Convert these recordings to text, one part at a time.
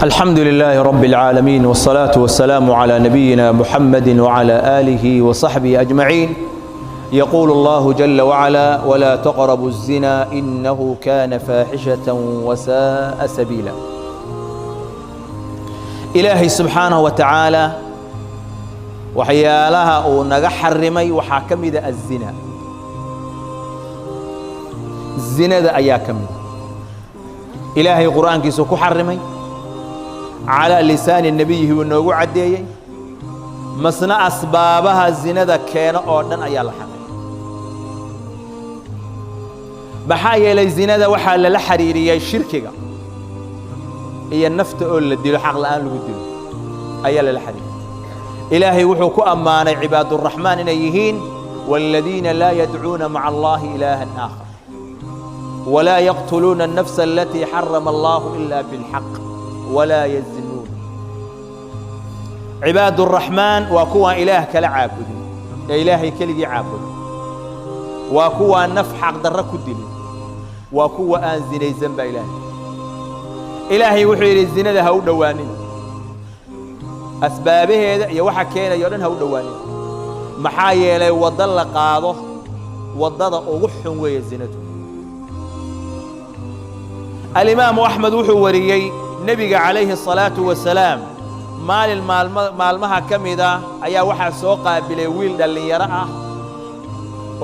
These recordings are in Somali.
الحمد لله رب العالمين، والصلاة والسلام على نبينا محمد وعلى آله وصحبه أجمعين. يقول الله جل وعلا: ولا تقربوا الزنا إنه كان فاحشة وساء سبيلا. Ilaahay subxaanahu wa tacaala waxyaalaha uu naga xarimay waxaa ka mida الزنا. Zinada ayaa ka mida. Ilaahay qur'aankiisu ku xarimay, calaa lisaani nebiyihi uu noogu caddeeyey. Masna asbaabaha zinada keeno oo dhan ayaa la xarimay. Maxaa yeelay, zinada waxaa lala xiriiriyey shirkiga iyo nafta oo la dilo, xaq la'aan lagu dilo ayaa lala xiriiriyey. Ilaahay wuxuu ku ammaanay cibaaduraxmaan inay yihiin: والذين لا يدعون مع الله إلها آخر ولا يقتلون النفس التي حرم الله إلا بالحق ولا يزنون. Cibaaduraxmaan waa kuwaan ilaah kala caabudin ee Ilaahay keligii caabudin, waa kuwaan naf xaqdarro ku dilin, waa kuwa aan zinaysan baa Ilaahay. Ilaahay wuxuu yidhi: zinada ha u dhowaanina, asbaabaheeda iyo waxa keenaya o dhan ha u dhowaanina. Maxaa yeelay, waddo la qaado waddada ugu xun weeye zinadu. Alimaamu Axmed wuxuu wariyey nebiga calayhi الصalaaةu wasalaam maalin maalma maalmaha ka mida ayaa waxaa soo qaabilay wiil dhallinyaro ah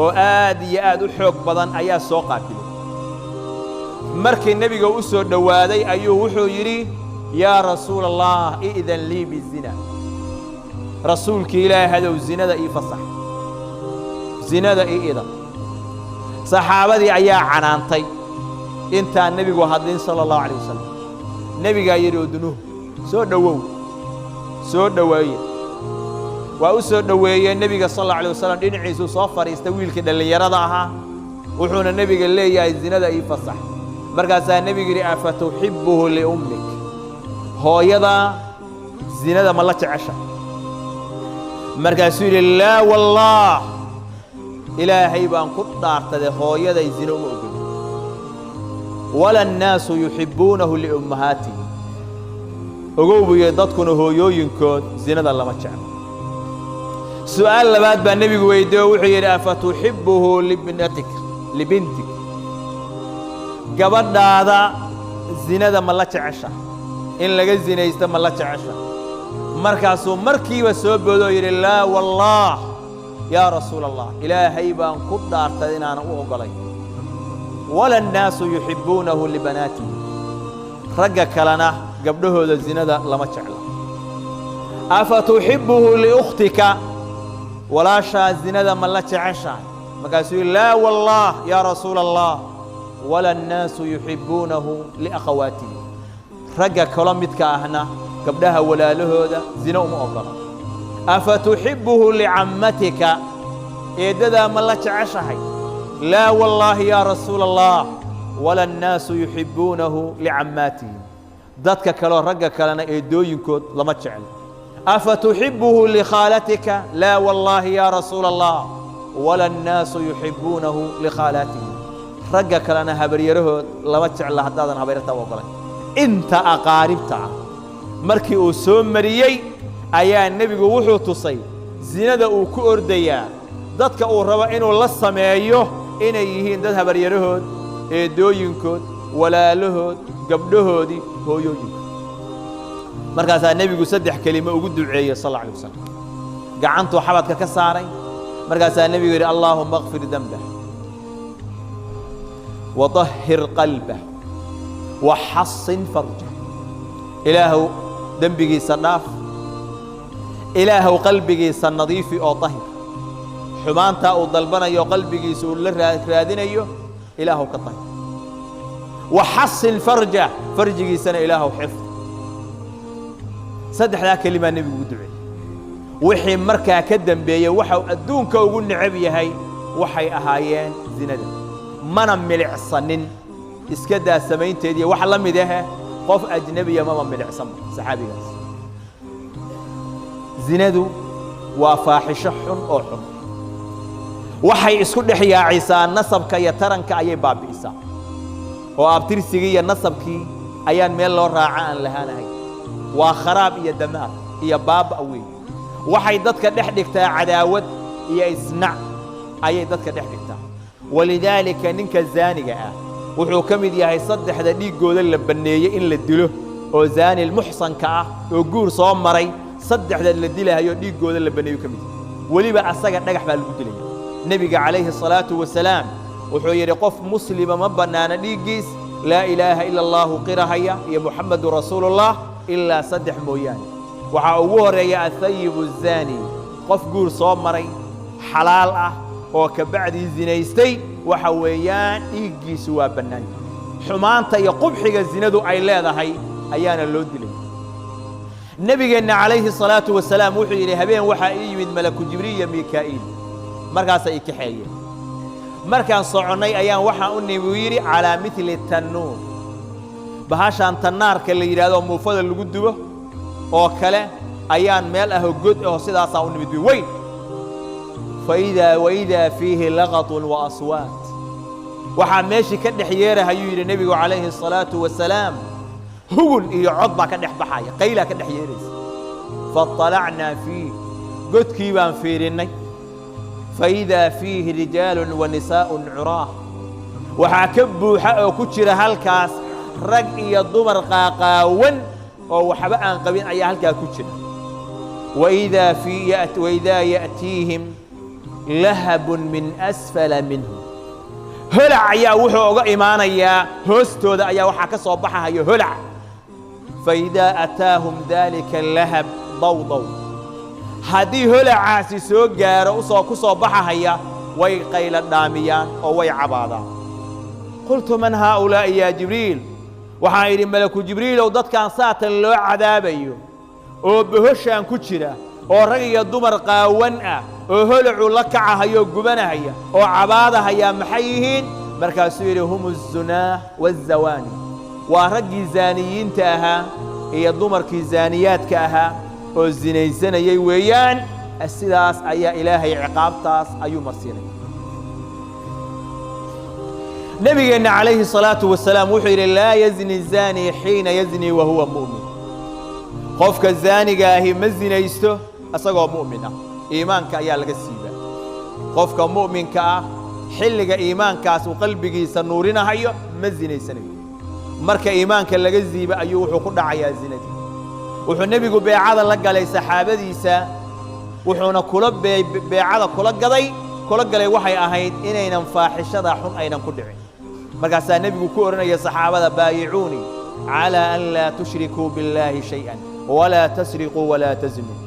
oo aad iyo aad u xoog badan ayaa soo qaabilay. Markii nebiga u soo dhowaaday ayuu wuxuu yidhi: "Yaa rasuula Allah, i'dan lii bizina." Rasuulkii Ilaahadow, zinada ii fasax, zinada ii idan. Saxaabadii ayaa canaantay intaan nebigu hadlin sala allahu alayh wasalam. Nebigaa yidhi: "Udnuh, soo dhowow, soo dhoweeye." Waa u soo dhoweeyey nebiga sal allahu alay wasalam. Dhinaciisuu soo fadhiistay wiilkii dhallinyarada ahaa, wuxuuna nebiga leeyahay: "Zinada ii fasax." Markaasaa nebigu yidhi: "أفتحبه لأمك?" Hooyadaa zinada ma la jecesha? Markaasuu yidhi: "لا والله, Ilaahay baan ku dhaartade, hooyaday zino uma ogolin. ولا الناس يحبونه لأمهاتهم." Ogow buu yidhi, dadkuna hooyooyinkood zinada lama jeclo. Su'aal labaad baa nebigu weydiiye oo wuxuu yidhi: "أفتحبه لابنتك, لبنتك?" Gabadhaada zinada ma la jecesha? In laga zinaysto ma la jecesha? Markaasuu markiiba soo boodoo yidhi: "لا والله يا rasuula Allah, Ilaahay baan ku dhaartay inaanan u oggolayn. ولا الناس يحبونه لبناتهم." Ragga kalena gabdhahooda zinada lama jecla. "أفتحبه لأختك?" Walaashaa zinada ma la jeceshahay? Markaasuu yidhi: "لا والله يا rasuula Allah, ولا الناس يحبونه لأخواتهم." Ragga kalo midka ahna gabdhaha walaalahooda zino uma oggola. "أفتحبه لعمتك?" Eeddadaa ma la jeceshahay? "لا والله يا rasuula Allah, ولا الناس يحبونه لعماتهم." Dadka kaleo ragga kalena eedooyinkood lama jeclo. "أفتحبه لخالتك?" "لا والله يا rasuula Allah, ولا الناس يحبونه لخالاتهم." Ragga kalena habaryarahood lama jecla haddaadan habaryarta u oggolayn. Inta aqaaribta ah markii uu soo mariyey ayaa nebigu wuxuu tusay zinada uu ku ordayaa, dadka uu rabo inuu la sameeyo, inay yihiin dad habaryarahood, eedooyinkood, walaalahood, gabdhahoodii, hooyooyinkood. Markaasaa nebigu saddex kelimo ugu duceeyey sal alla alay wasalam. Gacantuu xabadka ka saaray. Markaasaa nebigu yidhi: "اللهم اغفر ذنبه وطهر قلبه وحصن فرجه." Ilaahow dembigiisa dhaaf, Ilaahow qalbigiisa nadiifi oo dahir, xumaantaa uu dalbanayo, qalbigiisa uu la raadinayo, Ilaahow ka dahir. وحصن فرجه, farjigiisana Ilaahow xifd. Saddexdaa kelimaa nebigu ugu duceeyey. Wixii markaa ka dembeeyey waxau adduunka ugu necab yahay waxay ahaayeen zinada. Mana milicsanin, iska daa samaynteediiyo wax la mid ahe, qof ajnebiya maba milicsanba saxaabigaas. Zinadu waa faaxisho xun oo xun. Waxay isku dhex yaacisaa nasabka iyo taranka ayay baabi'isaa, oo abtirsigii iyo nasabkii ayaan meel loo raaca aan lahaanahay. Waa kharaab iyo damaar iyo baaba' weyn. Waxay dadka dhex dhigtaa cadaawad iyo isnac ayay dadka dhex dhigtaa. Walidaalika ninka zaaniga ah wuxuu ka mid yahay saddexda dhiiggooda la banneeyey in la dilo, oo zaani muxsanka ah oo guur soo maray, saddexda la dilahayo dhiiggooda la banneeyo ka mid yahay. Weliba asaga dhagax baa lagu dilaya. Nebiga calayhi salaatu wasalaam wuxuu yidhi: qof muslima ma bannaana dhiiggiis laa ilaaha ila allaahu qirahaya iyo Muxammadu rasuulullah ilaa saddex mooyaane. Waxaa ugu horreeya athayibu azaani, qof guur soo maray, xalaal ah, oo ka bacdii zinaystay, waxa weeyaan dhiiggiisu waa bannaan yahay. Xumaanta iyo qubxiga zinadu ay leedahay ayaana loo dilay. Nebigeenna calayhi salaatu wasalaam wuxuu yidhi: habeen waxaa ii yimid malaku Jibriil iyo Mikaa'iil, markaasay i kaxeeyeen. Markaan soconnay ayaan waxaan u nimi, uu yidhi, calaa midli tannuur, bahashaan tannaarka la yidhahdo muufada lagu dubo oo kale ayaan meel ahoo god aho sidaasaa u nimid weyn. Faidaa waidaa fiihi laqatun wa aswaat, waxaa meeshii ka dhex yeerahayuu yidhi nebigu calayhi asalaatu wasalaam, hugun iyo cod baa ka dhex baxaya, qaylaa ka dhex yeeraysa. Faطalacnaa fiih, godkii baan fiirinnay. Faidaa fiihi rijaalun wa nisaa'un curaah, waxaa ka buuxa oo ku jira halkaas rag iyo dumar qaaqaawan oo waxba aan qabin ayaa halkaa ku jira. Waidaa ya'tiihim lahabun min asfala minhum, holac ayaa wuxuu uga imaanayaa hoostooda, ayaa waxaa ka soo baxahayo holac. Faidaa ataahum daalika lahab dawdaw, haddii holacaasi soo gaaro usoo ku soo baxahaya, way qayla dhaamiyaan oo way cabaadaan. Qultu: man haaulaa'i yaa Jibriil? Waxaan idhi: malaku Jibriilow, dadkan saatan loo cadaabayo oo bohoshaan ku jira oo rag iyo dumar qaawan ah oo holacu la kacahayo, gubanahaya oo cabaadahayaa, maxay yihiin? Markaasuu yidhi: hum الzunaah waالzawaani, waa raggii zaaniyiinta ahaa iyo dumarkii zaaniyaadka ahaa oo zinaysanayay weeyaan. Sidaas ayaa Ilaahay ciqaabtaas ayuu marsiinaya. Nebigeenna calayhi الsalaatu wasalaam wuxuu yidhi: laa yazni zaani xiina yazni wa huwa mu'min. Qofka zaaniga ahi ma zinaysto isagoo mu'min ah. Iimaanka ayaa laga siibaa. Qofka mu'minka ah xilliga iimaankaas uu qalbigiisa nuurinahayo ma zinaysanayo. Marka iimaanka laga siiba ayuu wuxuu ku dhacayaa zinadii. Wuxuu nebigu beecada la galay saxaabadiisa, wuxuuna kula beecada kula galay waxay ahayd inaynan faaxishada xun aynan ku dhicin. Markaasaa nebigu ku odhanaya saxaabada: baayicuunii calaa an laa tushrikuu billaahi shay-an walaa tasriquu walaa taznuu.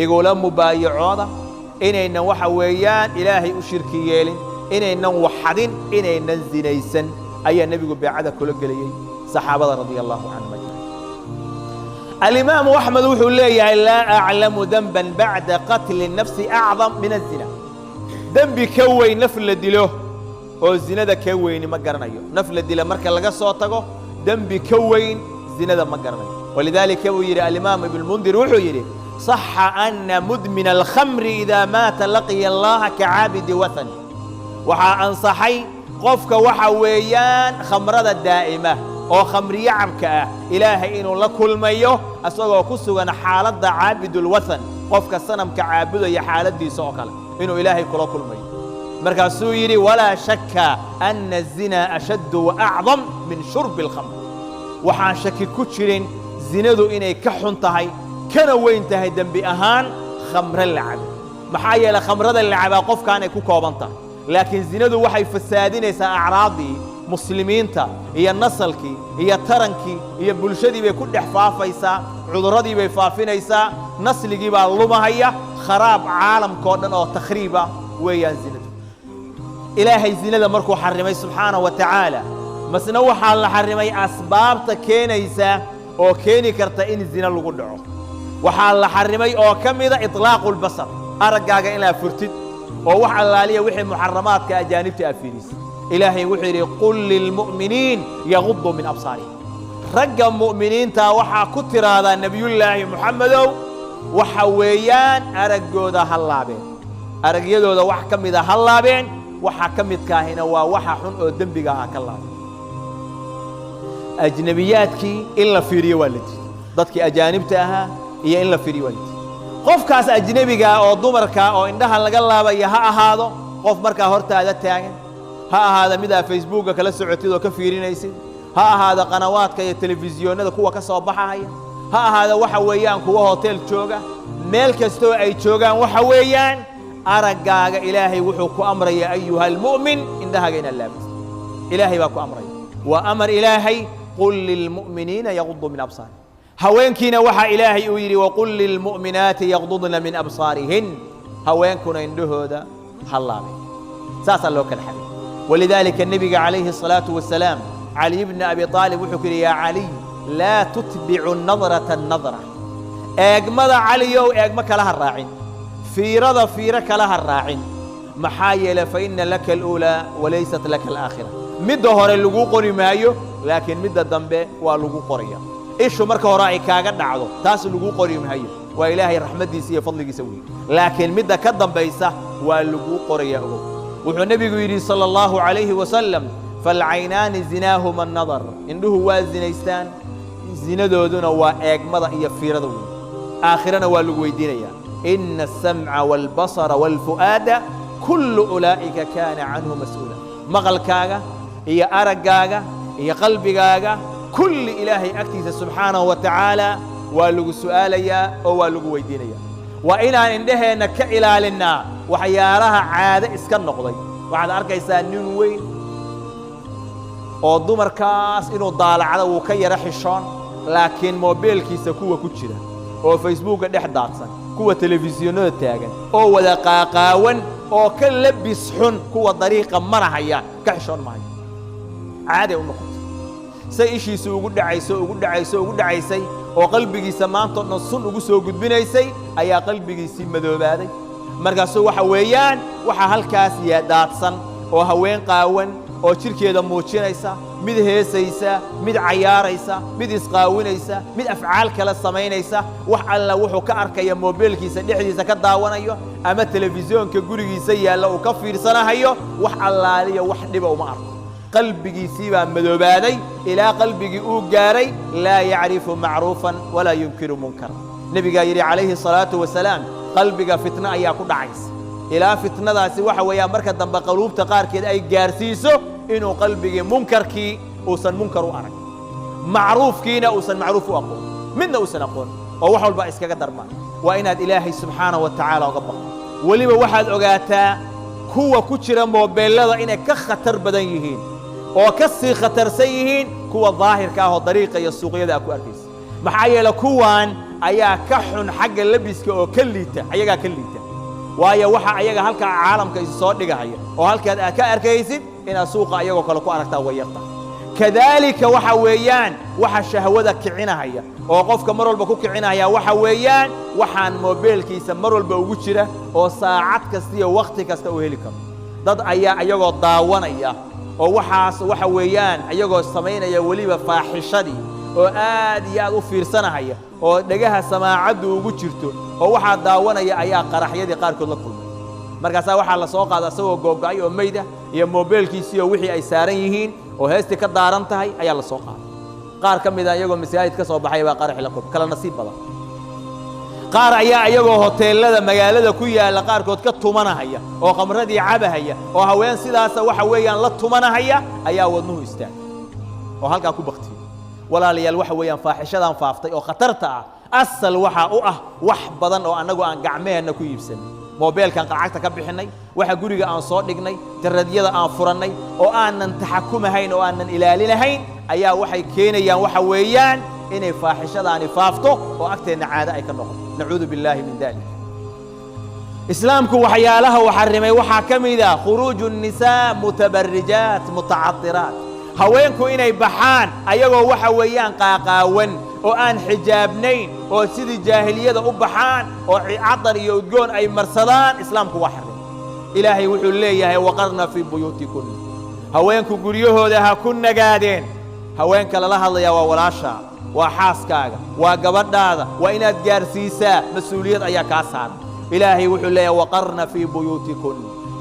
Igula mubaayacooda inaynan, waxa weeyaan, Ilaahay u shirki yeelin, inaynan waxadin, inaynan zinaysan, ayaa nebigu beecada kula gelayey saxaabada radia allahu canhum ajmaciin. Alimaamu Axmed wuxuu leeyahay: laa aclamu denban bacda qatli nafsi acdam min azina. Dembi ka weyn naf la dilo oo zinada ka weyni ma garanayo. Naf la dila marka laga soo tago, dembi ka weyn zinada ma garanayo. Walidaalika buu yidhi alimaam Ibnmundir, wuxuu yidhi: صaxa ana mudmina alkhamri idaa maata laqiya allaha kacaabidi wathan. Waxaa ansaxay qofka, waxa weeyaan, khamrada daa'ima oo khamriyo cabka ah, Ilaahay inuu la kulmayo isagoo ku sugan xaaladda caabidulwathan, qofka sanamka caabudaya xaaladdiisa oo kale inuu Ilaahay kula kulmayo. Markaasuu yidhi: walaa shakka ana azinaa ashaddu wa acdam min shurbi alkhamr. Waxaan shaki ku jirin zinadu inay ka xun tahay kana weyn tahay dembi ahaan khamre la cabo. Maxaa yeelay, khamrada la cabaa qofkaanay ku kooban tahay, laakiin zinadu waxay fasaadinaysaa acraadii muslimiinta iyo nasalkii iyo tarankii iyo bulshadii bay ku dhex faafaysaa, cudurradii bay faafinaysaa, nasligii baa lumahaya, kharaab caalamkao dhan oo takhriiba weeyaan zinadu. Ilaahay zinada markuu xarrimay subxaanahu wa tacaala, masna waxaa la xarrimay asbaabta keenaysa oo keeni karta in zina lagu dhaco. Waxaa la xarrimay oo ka mida iطlaaqu lbasar, araggaaga inaad furtid oo wax allaaliya wixii muxaramaadka ajaanibta aad fiirisid. Ilaahay wuxuu yidhi: qul lilmu'miniin yaguduu min absaarihim. Ragga mu'miniinta waxaa ku tiraahdaa, nebiyullaahi Moxamedow, waxa weeyaan araggooda ha laabeen, aragyadooda wax ka mida ha laabeen. Waxa ka midkaahina waa waxa xun oo dembiga ha ka laabeen. Ajnebiyaadkii in la fiiriyo waa la diiday. Dadkii ajaanibta ahaa iyo in la fiiriyo waa la diiday. Qofkaas ajnebigaa oo dumarkaa oo indhaha laga laabaya, ha ahaado qof markaa hortaada taagan, ha ahaada mid aa Facebooka kala socotid oo ka fiirinaysid, ha ahaada qanawaadka iyo telefisyoonada kuwa ka soo baxahaya, ha ahaada waxa weeyaan kuwa hotel jooga, meel kastoo ay joogaan, waxa weeyaan araggaaga Ilaahay wuxuu ku amraya, ayuha almu'min, indhahaaga inaad laabtid. Ilaahay baa ku amraya, waa amar Ilaahay. قل للمؤمنين يغضوا من أبصارهم. Haweenkiina waxaa Ilaahay uu yidhi: وقل للمؤمنات يغضضن من أبصارهن. Haweenkuna indhahooda ha laabeen. Saasaa loo kala xaday. ولذلك nebiga calayhi الصلاة والسلام Cali bni Abi Aalib wuxuu ku yidhi: يا علي، لا تتبع النظرة النظرة. Eegmada, Caliyow, eegmo kala ha raacin, fiirada fiiro kala ha raacin. Maxaa yeelay, فإن لك الأولى وليست لك الآخرة. Midda hore laguu qori maayo, laakiin midda dambe waa lagu qoraya. Ishu marka hore ay kaaga dhacdo, taas laguu qori maayo, waa Ilaahay raxmaddiisa iyo fadligiisa wey, laakiin midda ka dambaysa waa laguu qoraya. Ogow, wuxuu nebigu yidhi sala allahu calayhi wasalam: فالعينان زناهما النظر. Indhuhu waa zinaystaan, zinadooduna waa eegmada iyo fiirada wey. Aakhirana waa lagu weydiinayaa. إن السمع والبصر والفؤاد كل أولئك كان عنه مسؤولا. Maqalkaaga iyo araggaaga iyo qalbigaaga kulli Ilaahay agtiisa subxaanahu wa tacaala waa lagu su'aalayaa oo waa lagu weydiinayaa. Waa inaan indhaheenna ka ilaalinnaa waxyaalaha caado iska noqday. Waxaad arkaysaa nin weyn oo dumarkaas inuu daalacdo wuu ka yaro xishoon, laakiin moobeelkiisa kuwa ku jira oo Facebooka dhex daadsan, kuwa telefisyoonada taagan oo wada qaaqaawan oo ka labis xun kuwa dariiqa marahaya, ka xishoon maayo. Caaday u noqotay. Say ishiisu ugu dhacayso, ugu dhacayso, ugu dhacaysay oo qalbigiisa maanta o dhan sun ugu soo gudbinaysay, ayaa qalbigiisii madoobaaday. Markaasuu waxa weeyaan waxaa halkaas daadsan oo haween qaawan oo jidhkeeda muujinaysa, mid heesaysa, mid cayaaraysa, mid isqaawinaysa, mid afcaal kale samaynaysa, wax alla wuxuu ka arkaya moobeelkiisa dhexdiisa ka daawanayo ama telefisyoonka gurigiisa yaalla uu ka fiirsanahayo, wax allaaliya wax dhiba uma arko. Qalbigiisii baa madoobaaday ilaa qalbigii uu gaaray لا يعرف معروفا ولا ينكر منكرا. Nebigaa yidhi calayhi الصلاة والسلام: qalbiga fitno ayaa ku dhacaysa, ilaa fitnadaasi waxa weeyaan marka dambe qaluubta qaarkeed ay gaarsiiso inuu qalbigii munkarkii uusan munkar u arag, macruufkiina uusan macruuf u aqoon, midna uusan aqoon, oo wax walba iskaga darmaan. Waa inaad Ilaahay subxaanaه wa tacaala uga baqdo. Weliba waxaad ogaataa kuwa ku jira moobeellada inay ka khatar badan yihiin oo ka sii khatarsan yihiin kuwa daahirka ah oo dariiqa iyo suuqyada aad ku arkaysa. Maxaa yeele, kuwan ayaa ka xun xagga labiska oo ka liita, ayagaa ka liita. Waayo, waxa ayaga halkaa caalamka isu soo dhigahaya oo halkaad aad ka arkaysid inaad suuqa ayagoo kale ku aragtaa way yarta. Kadaalika waxa weeyaan waxa shahwada kicinahaya oo qofka mar walba ku kicinahaya waxa weeyaan waxaan moobeelkiisa mar walba ugu jira oo saacad kasta iyo wakhti kasta uu heli karo. Dad ayaa ayagoo daawanaya oo waxaas waxa weeyaan ayagoo samaynaya weliba faaxishadii oo aad iyo aad u fiirsanahaya oo dhegaha samaacaddu ugu jirto oo waxaa daawanaya ayaa qaraxyadii qaarkood la kulmay. Markaasaa waxaa la soo qaada isagoo googo'ay oo mayda iyo moobeelkiisii oo wixii ay saaran yihiin oo heestii ka daaran tahay ayaa la soo qaaday. Qaar ka mida iyagoo masaajid ka soo baxay baa qaraxi la kulmay. Kala nasiib badan. Qaar ayaa iyagoo hoteellada magaalada ku yaalla qaarkood ka tumanahaya oo khamradii cabahaya oo haween sidaasa waxa weeyaan la tumanahaya ayaa wadnuhu istaagay oo halkaa ku baktiyey. Walaalayaal, waxa weeyaan faaxishadan faaftay oo khatarta ah asal waxaa u ah wax badan oo annagu aan gacmeheenna ku iibsanay, moobeelkaan lacagta ka bixinnay, waxa guriga aan soo dhignay, jaradyada aan furannay oo aanan taxakumahayn oo aanan ilaalinahayn, ayaa waxay keenayaan waxa weeyaan inay faaxishadaani faafto oo agteenna caado ay ka noqoto. نعوذ بالله من ذلك. Islaamku waxyaalaha uu xarrimay waxaa ka mid a خروج النساء متبرجات متعطرات. Haweenku inay baxaan ayagoo waxa weeyaan qaaqaawan oo aan xijaabnayn oo sidii jaahiliyada u baxaan oo cadar iyo udgoon ay marsadaan, Islaamku waa xarrimay. Ilaahay wuxuu leeyahay: وقرن في بيوتكن. Haweenku guryahooda ha ku nagaadeen. Haweenka lala hadlayaa waa walaashaa, waa xaaskaaga, waa gabadhaada. Waa inaad gaarsiisaa, mas-uuliyad ayaa kaa saaran. Ilaahay wuxuu leeyahay: وقرن في بيوتكن.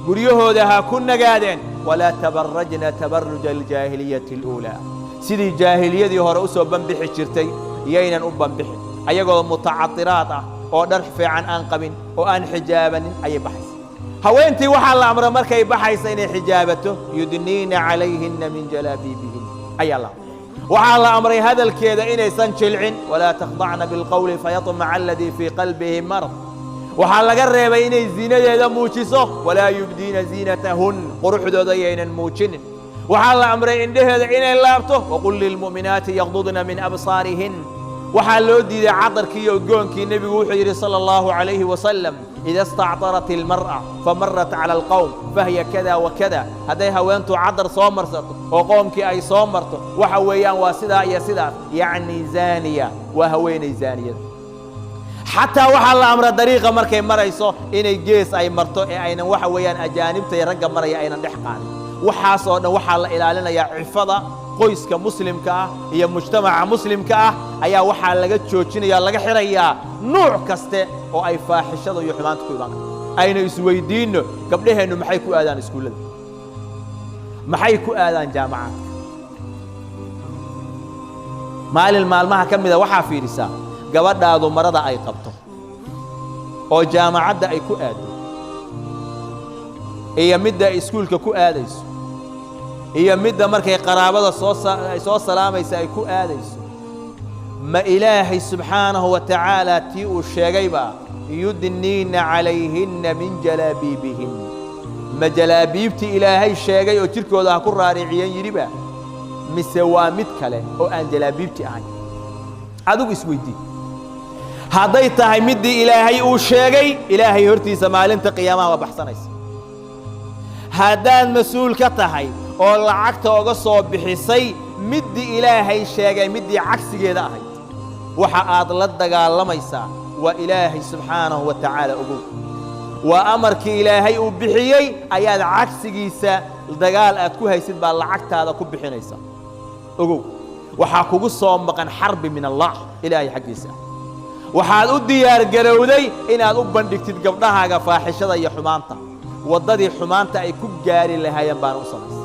Guryahooda ha ku nagaadeen. ولا تبرجن تبرج الجاهلية الأولى. Sidii jaahiliyadii hore u soo banbixi jirtay. Yaynan u banbixin ayagoo mutacadiraad ah oo dhar fiican aan qabin oo aan xijaabanin ayay baxaysa. Haweentii waxaa la amray markay baxaysa inay xijaabato, yudniina calayhinna min jalaabiibihin ayaa la amray. Waxaa la amray hadalkeeda inaysan jilcin, walaa takhdacna bilqowli fayatmaca aladii fii qalbihi marad. Waxaa laga reebay inay ziinadeeda muujiso, walaa yubdiina ziinatahun, quruxdooda yaynan muujinin. Waxaa la amray indhaheeda inay laabto, waqul lilmu'minaati yaqdudna min absaarihin. Waxaa loo diiday cadarkii iyo udgoonkii. Nebigu wuxuu yidhi sala allahu calayhi wasalam: ida istactarat ilmar'a famarat cala alqowm fahiya kada wa kada. Hadday haweentu cadar soo marsato oo qoomkii ay soo marto, waxa weeyaan waa sidaa iyo sidaas, yacni zaaniya, waa haweenay zaaniyada. Xataa waxaa la amra dariiqa markay marayso inay gees ay marto ee aynan, waxa weeyaan, ajaanibta iyo ragga maraya aynan dhex qaadin. Waxaas oo dhan waxaa la ilaalinayaa cifada qoyska muslimka ah iyo mujtamaca muslimka ah ayaa waxaa laga joojinaya, laga xirayaa nuuc kaste oo ay faaxishada iyo xumaanta ku imaan karto. Aynu isweydiinno, gabdhaheennu maxay ku aadaan iskuullada? Maxay ku aadaan jaamacaadka? Maalin maalmaha ka mida waxaa fiidhisaa gabadhaadu marada ay qabto oo jaamacadda ay ku aaddo iyo midda ay iskuulka ku aadayso iyo midda markay qaraabada soo ay soo salaamaysa ay ku aadayso. Ma Ilaahay subxaanahu wa tacaala tii uu sheegayba, yudniina calayhinna min jalaabiibihin, ma jalaabiibtii Ilaahay sheegay oo jidhkooda ha ku raariciyeen yidhiba, mise waa mid kale oo aan jalaabiibti ahayn? Adigu isweydii. Hadday tahay middii Ilaahay uu sheegay, Ilaahay hortiisa maalinta qiyaamaha waa baxsanaysa. Haddaad mas-uul ka tahay oo lacagta oga soo bixisay middii Ilaahay sheegay middii cagsigeeda ahayd, waxa aad la dagaalamaysaa waa Ilaahay subxaanahu wa tacaala. Ogow, waa amarkii Ilaahay uu bixiyey ayaad cagsigiisa dagaal aad ku haysid baa lacagtaada ku bixinaysa. Ogow, waxaa kugu soo maqan xarbi min Allah, Ilaahay xaggiisa. Waxaad u diyaargarowday inaad u bandhigtid gabdhahaaga faaxishada iyo xumaanta, waddadii xumaanta ay ku gaari lahaayeen baana u samaysay.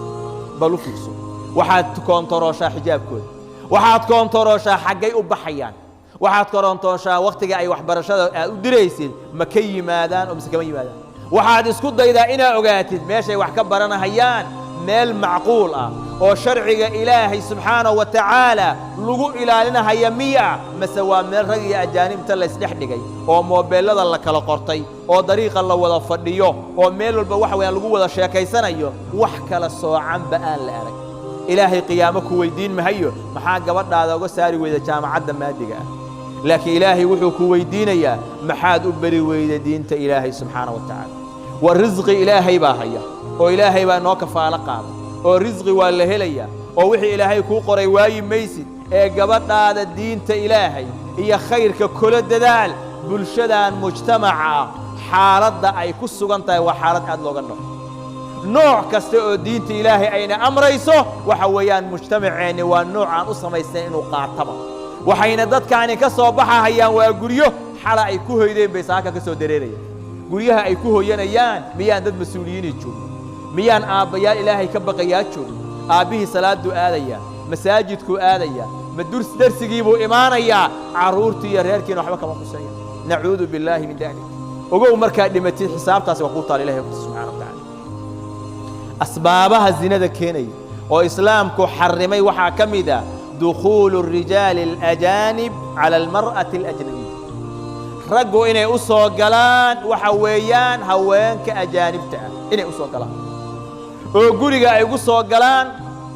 Bal u fiirso, waxaad koontarooshaa xijaabkooda, waxaad koontarooshaa xaggay u baxayaan, waxaad koontarooshaa wakhtiga ay waxbarashada aad u diraysid, ma ka yimaadaan oo mise kama yimaadaan. Waxaad isku daydaa inaad ogaatid meeshay wax ka baranahayaan, meel macquul ah oo sharciga Ilaahay subxaanahu wa tacaala lagu ilaalinahaya miya, mase waa meel rag iyo ajaanibta laysdhex dhigay oo moobeellada la kala qortay oo dariiqa la wada fadhiyo oo meel walba waxa weeyaan lagu wada sheekaysanayo, wax kala soocanba aan la arag. Ilaahay qiyaamo ku weydiin mahayo maxaa gabadhaada uga saari weyda jaamacadda maadiga ah, laakiin Ilaahay wuxuu ku weydiinayaa maxaad u beri weyda diinta Ilaahay subxaana wa tacaala. Wa risqi Ilaahay baa haya oo Ilaahay baa noo kafaalo qaaday oo risqi waa la helayaa oo wixii Ilaahay kuu qoray waayi maysid. Ee gabadhaada diinta Ilaahay iyo khayrka kula dadaal. Bulshadan mujtamaca ah xaaladda ay ku sugan tahay waa xaalad aad looga dhaco. Nooc kasta oo diinta Ilaahay ayna amrayso, waxa weeyaan mujtamaceenni waa nooc aan u samaysnayn inuu qaataba. Waxayna dadkaani ka soo baxahayaan waa guryo xala ay ku hoydeen bay saaka ka soo dareerayaan. Guryaha ay ku hoyanayaan miyaan dad mas-uuliyiinii joogin? Miyaan aabbayaal Ilaahay ka baqayaa joogin? Aabbihii salaaduu aadayaa, masaajidkuu aadayaa, ma darsigiibuu imaanayaa, carruurtii iyo reerkiina waxba kama quseeya. Nacuudu billaahi min dalik. Ogow, markaad dhimatid xisaabtaasi waa kuu taala Ilahay hortiisa subxana wa tacala. Asbaabaha zinada keenaya oo Islaamku xarrimay waxaa ka mid ah dukhuulu rijaali alajaanib cala almar'ati alajnabiya, raggu inay u soo galaan, waxa weeyaan, haweenka ajaanibta ah inay u soo galaan oo guriga ay ugu soo galaan,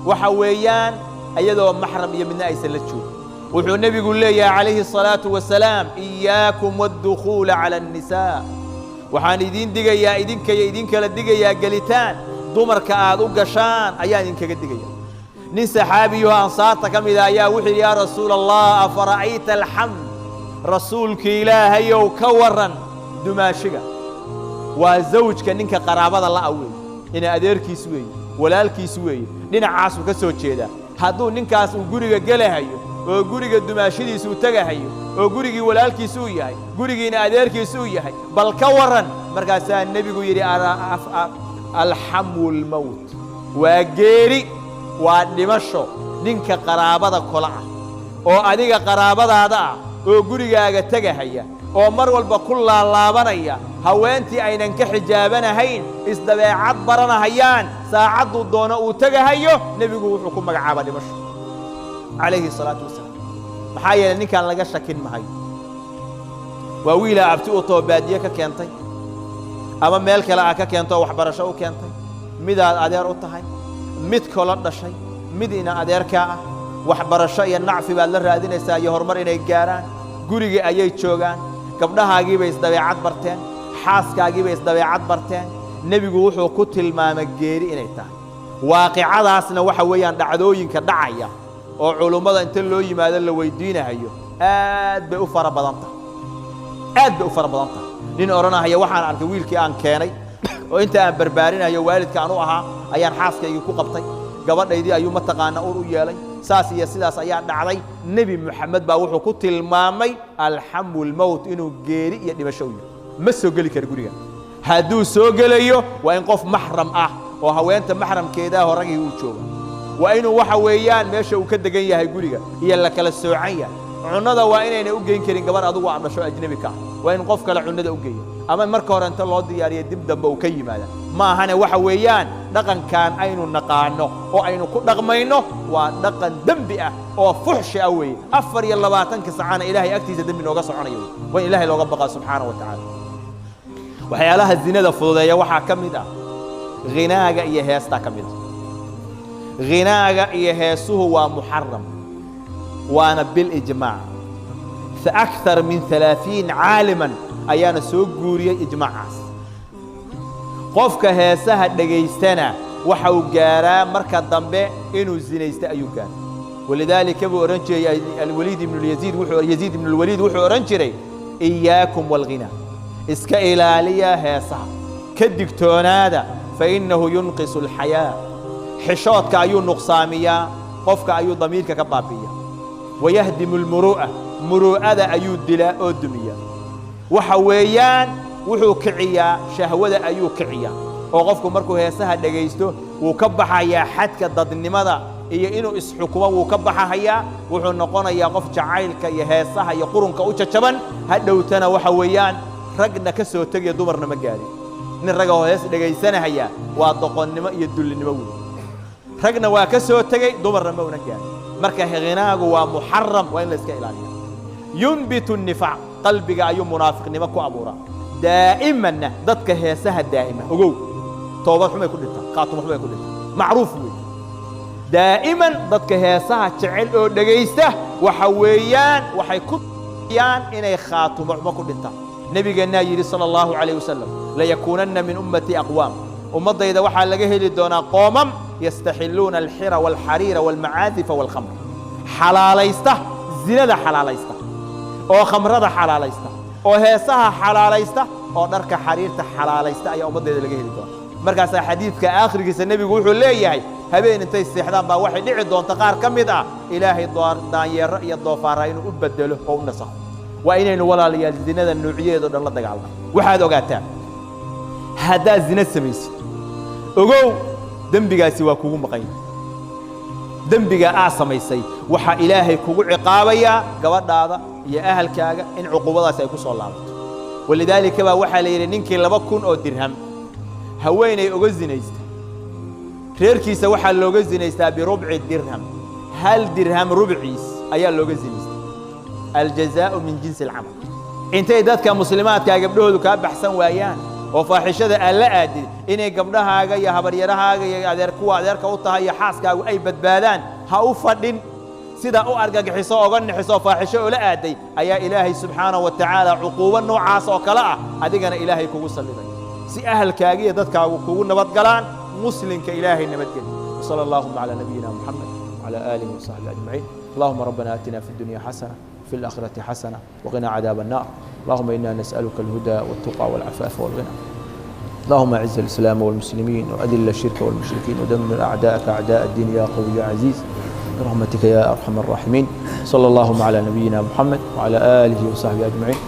waxa weeyaan, iyadoo maxram iyo midna aysan la joogin. Wuxuu nebigu leeyahay calayhi الصalaaةu wasalaam: iyaakum waاddukhuula cala الnisaa. Waxaan idiin digayaa, idinkayo idinkala digayaa, gelitaan dumarka aad u gashaan ayaan idinkaga digaya. Nin saxaabiyuhu ansaarta ka mida ayaa wuxuu yidhi: yaa Rasuula Allah, afara'ayta alxamd? Rasuulki Ilaahayow, ka warran dumaashiga? Waa zawjka ninka qaraabada la'a weeye, ina adeerkiis weeye, walaalkiis weeye, dhinacaasuu ka soo jeedaa. Hadduu ninkaas uu guriga gelahayo oo guriga dumaashidiisa uu tegahayo oo gurigii walaalkiis uu yahay, gurigiina adeerkiis uu yahay, bal ka warran? Markaasaa nebigu yidhi: alxamu lmowt, waa geeri, waa dhimasho. Ninka qaraabada kola ah Oo adiga qaraabadaada ah oo gurigaaga tegahaya oo mar walba ku laalaabanaya, haweentii aynan ka xijaabanahayn, isdabeecad baranahayaan, saacadduu doono uu tegahayo, nebigu wuxuu ku magacaaba dhimasho calayhi salaatu wasalaam. Maxaa yeelay, ninkaan laga shakin mahayo waa wiilaa abti u too baadiye ka keentay ama meel kale aa ka keento oo waxbarasho u keentay, midaad adeer u tahay, mid kolo dhashay, mid ina adeerkaa ah. Waxbarasho iyo nacfi baad la raadinaysaa iyo horumar inay gaaraan. Gurigii ayay joogaan, gabdhahaagii bay isdabeecad barteen, xaaskaagii bay isdabeecad barteen. Nebigu wuxuu ku tilmaamay geeri inay tahay. Waaqicadaasna waxa weeyaan dhacdooyinka dhacaya oo culummada inta loo yimaado la weydiinahayo aad bay u fara badan tahay, aad bay u fara badan tahay. Nin odhanahaya, waxaan arkay wiilkii aan keenay oo inta aan barbaarinayo waalidka aan u ahaa ayaan xaaskaygii ku qabtay, gabadhaydii ayuu mataqaana ur u yeelay, saas iyo sidaas ayaa dhacday. Nebi Moxamed baa wuxuu ku tilmaamay alxamu lmowt, inuu geeri iyo dhimasho u yahay. Ma soo geli kara guriga. Hadduu soo gelayo, waa in qof maxram ah oo haweenta maxramkeedaa horagii uu jooga. Waa inuu waxa weeyaan meesha uu ka degan yahay guriga iyo la kala soocan yahay. Cunnada waa inayna u geyn karin gabar adigu aad dhasho ajnebi ka ah. Waa in qof kale cunnada u geeya ama marka hore inta loo diyaariyo dib dambe uu ka yimaada. Ma ahane, waxa weeyaan dhaqankan aynu naqaano oo aynu ku dhaqmayno waa dhaqan dembi ah oo fuxshi ah weeye. 24-ka sacana Ilaahay agtiisa dembi nooga soconayo wey. Waa in Ilaahay looga baqaa subxaana wa tacaala. Waxyaalaha zinada fududeeya waxaa ka mid ah ghinaaga iyo heestaa ka mid ah. Ghinaaga iyo heesuhu waa muxaram, waana bilijmaac. فأكثر من 30 عالما ayaana soo guuriyey ijmaacaas. Qofka heesaha dhegaystana waxa uu gaaraa marka dambe inuu zinaysto ayuu gaaraa. Walidaalika buu odhan jiray Alwaliid ibnu Yaziid, wuxuu Yaziid ibnu Lwaliid wuxuu odhan jiray: "إياكم والغناء", iska ilaaliya heesaha, ka digtoonaada. فإنه ينقص الحياء, xishoodka ayuu nuqsaamiyaa, qofka ayuu damiirka ka baabi'iyaa. ويهدم المروءة, muruu'ada ayuu dilaa oo dumiyaa. Waxa weeyaan wuxuu kiciyaa shahwada ayuu kiciyaa, oo qofku markuu heesaha dhegaysto wuu ka baxayaa xadka dadnimada iyo inuu isxukumo wuu ka baxahayaa. Wuxuu noqonayaa qof jacaylka iyo heesaha iyo qurunka u jajaban. Hadhowtana waxa weeyaan ragna ka soo tegaya, dumarna ma gaadhin. Nin ragga oo hees dhegaysanahaya waa doqonnimo iyo dullinimo weyn. Ragna waa ka soo tegey, dumarna ma una gaarin. Marka ghinaagu waa muxaram, waa in la iska ilaaliya. ينبت النفاق, qalbiga ayuu munaafiqnimo ku abuuraa. Daa'imanna dadka heesaha daa'ima, ogow, toobad xumay ku dhintaan, khaatumo xumay ku dhintaan, macruuf wey. Daa'iman dadka heesaha jecel oo dhegaysta waxa weeyaan waxay ku yaan inay khaatumo xumo ku dhintaan. Nebigeennaa yidhi sala allahu calayh wasalam: ليكونن من أمتي أقوام, ummaddayda waxaa laga heli doonaa qoomam, يستحلون الحر والحرير والمعازف والخمر, xalaalaysta zinada, xalaalaysta oo khamrada xalaalaysta oo heesaha xalaalaysta oo dharka xariirta xalaalaysta ayaa ummaddayda laga heli doonaa. Markaasaa xadiidka aakhirkiisa nebigu wuxuu leeyahay: habeen intay seexdaan baa waxay dhici doonta qaar ka mid ah Ilaahay daanyeero iyo doofaara inuu u bedelo oo u nasakho. Waa inaynu, walaalayaal, zinada noocyadeeda o dhan la dagaalno. Waxaad ogaataa, haddaad zina samaysid, ogow, dembigaasi waa kugu maqan yahay. Dembiga aa samaysay waxaa Ilaahay kugu ciqaabayaa gabadhaada iyo ahalkaaga in cuquubadaasi ay ku soo laabato. Walidaalika baa waxaa la yidhi, ninkii 2000 oo dirham haweenay uga zinaysta, reerkiisa waxaa looga zinaystaa بربع درهم, hal dirham rubciis ayaa looga zinaystaa. الجزاء من جنس العمل. Intay dadka muslimaadkaa gabdhahoodu kaa baxsan waayaan oo faaxishada aan la aadin, inay gabdhahaaga iyo habaryarahaaga iyo adeer kuwa adeerka u tahay iyo xaaskaagu ay badbaadaan ha u fadhin. Sidaa u argagixiso oga nixiso faaxisho oola aaday ayaa Ilaahay subxaanahu wa tacaala cuquubo noocaas oo kale ah adigana Ilaahay kugu salliday, si ahalkaaga iyo dadkaagu kugu nabadgalaan. Muslimka Ilaahay nabadgeli. وصلى اللهم على نبينا محمد وعلى آله وصحبه أجمعين. اللهم ربنا آتنا في الدنيا حسنة، في الآخرة حسنة، وقنا عذاب النار. اللهم إنا نسألك الهدى والتقى والعفاف والغنى. اللهم أعز الإسلام والمسلمين، وأذل الشرك والمشركين، ودمر أعداءك أعداء الدين يا قوي يا عزيز، برحمتك يا أرحم الراحمين. صلى اللهم على نبينا محمد وعلى آله وصحبه أجمعين.